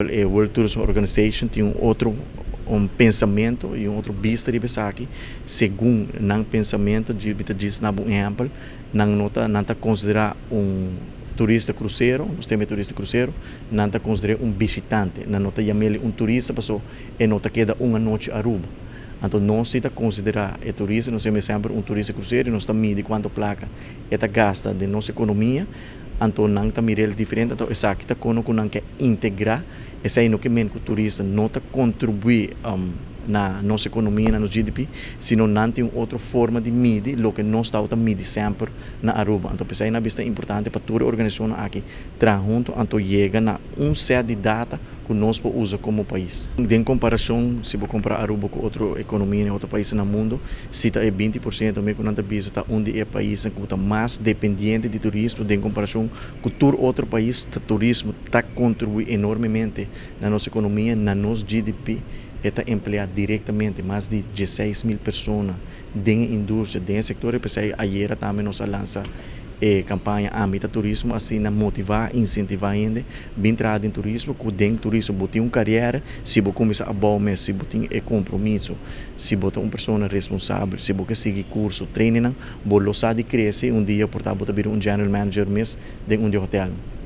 E World Tourism Organization tin un otro un pensamento y un otro bista di esaki. Segun nan pensamento, di bita djis na un ehempel, nan no ta, nan ta considera un turista crucero, nos tin turista crucero, nan ta considera un bishitante, nan no ta yam'e un turista paso e no ta keda un anochi Aruba. Anto nos ta considera e turista, nos tin semper un turista crucero, nos ta midi cuanto placa e ta gasta den nos economia, anto nan ta mira diferente. Anto esaki ta con cu nan kier integra esey, no kiermen cu turista no ta contribui na nos economia, na nos GDP, sino nan tin otro forma di midi loke nos ta midi semper na Aruba. Anto, p'esey ta basta importante pa tur organisacion aki traha hunto, anto yega na un set di data cu nos por usa como pais. Den comparacion, si bo compara Aruba cu otro economia den otro pais na mundo, si ta 20%, mes cu nan ta bisa ta un di e paisnan cu ta mas dependiente di turismo den comparacion cu tur otro pais. Turismo ta contribui enormemente na nos economia, na nos GDP, ta emplea directamente mas di 16 mil persona den industria, den sector. P'esey ayera tambe nos a lansa e campaña Ami ta Turismo, asina motiva, incentiva ainda bin traha den turismo, cu den turismo bo tin un carera si bo cuminsa abou mes, si bo tin e compromiso, si bo ta un persona responsabel, si bo kier sigui curso, training, bo lo sa di crece un dia, por ta bo ta bira un general manager mes den un hotel.